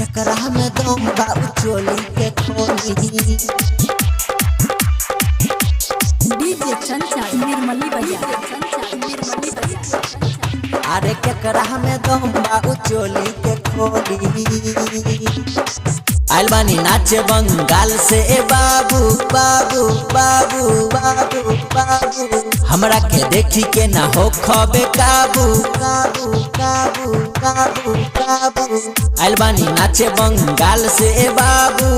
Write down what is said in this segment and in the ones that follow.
केकरा में दम बा उ चोली के खोली। डीजे चंचल निर्मली बाजार, निर्मली बाजार। अरे केकरा में दम बा उ चोली के खोली। आइल बानी नाचे बंगाल से ए बाबू बाबू बाबू बाबू बाबू, हमरा के देखी के ना हो खबे काबू काबू काबू काबू काबू। आइल बानी नाचे बंगाल से ए बाबू,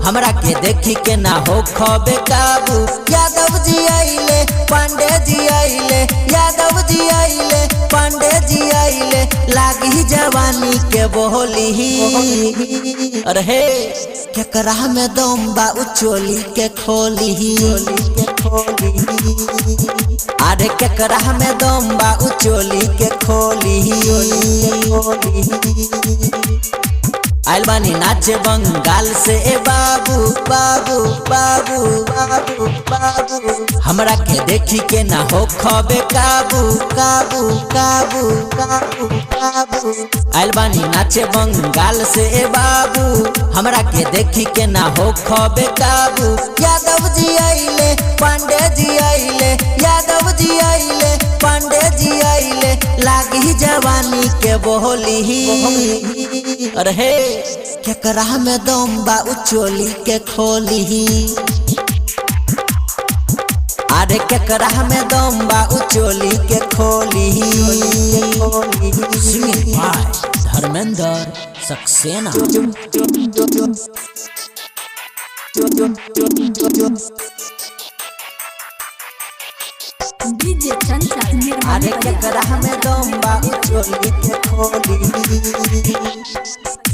हमरा के देखी के ना हो खबे काबू। यादव जी आइले पांडे जी आइले, यादव जी आइले पांडे जी आइले, लागी जवानी के बोली। अरे हे केकरा में दम बा उ चोली के खोली। अरे केकरा में दम बा उ चोली के खोली। आइल बानी नाचे बंगाल से ए बाबू बाबू बाबू बाबू बाबू, हमरा के देखी के ना हो खबे काबू काबू काबू काबू काबू। आइल बानी नाचे बंगाल से ए बाबू, हमरा के देखी के ना हो खबे काबू। यादव जी आइले पांडे जी आइले, यादव जी आइले पांडे जी आइले, लागी जवानी के बोली। अरे हे केकरा में दम बा उ चोली के खोली। अरे केकरा में दम बा उ चोली के खोली। Singing by Dharmendra Saxena. DJ Chanchal Nirmali अरे बाजार। केकरा में दम बा उ चोली के खोली।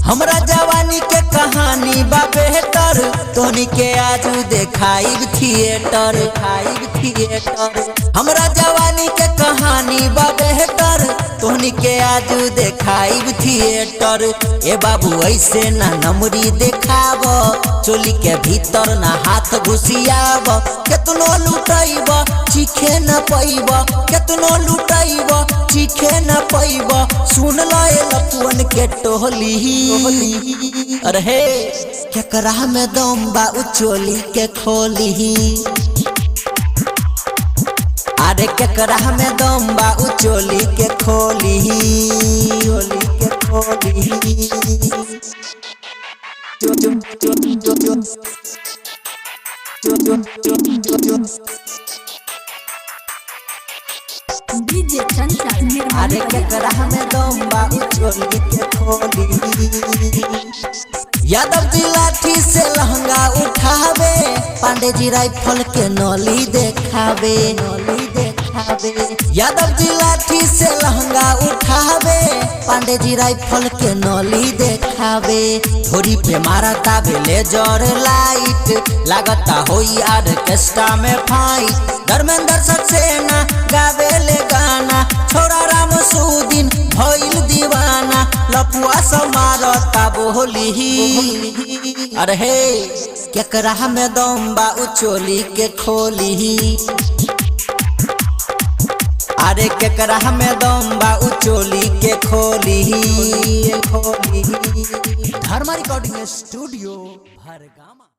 हमरा जवानी के कहानी बा बेहतर, तोहनी के आजू देखाइब थिएटर खाइब थिएटर। हमरा जवानी के कहानी बा बेहतर, तोहनी के आजू देखाइब थिएटर। ए बाबू ऐसे ना नमरी देखाब, चोली के भीतर ना हाथ घुसियाब। केतनो लुटैब चीखे न पैब, केतनो लुटैब चीखे न पैब, सुन ल ए लफुअन के टोली। अरे हे केकरा में दम बा उ चोली के खोली। अरे केकरा में दम बा उ चोली के खोली। चोली के खोली। डीजे चंचल निर्मली अरे बाजार। केकरा में दम बा उ चोली के खोली। यादव जी लाठी से लहंगा उठावे, पांडे जी राइफल के नली देखावे नली देखावे। यादव जी लाठी से लहंगा उठावे, पांडे जी राइफल के नली देखावे। थोड़ी पे मारा ताबे लेजर लाइट, लागता होई आर्केस्ट्रा में फाइट। धर्मेंद्र सक्सेना गावे ले गाना, छोरा राम सुदिन भइल दीवाना, लफुआ सब मारता बोली। अरे हे केकरा में दम बा उ चोली के खोली। अरे केकरा में दम बा उ चोली के खोली। धर्मा रिकॉर्डिंग स्टूडियो भरगामा।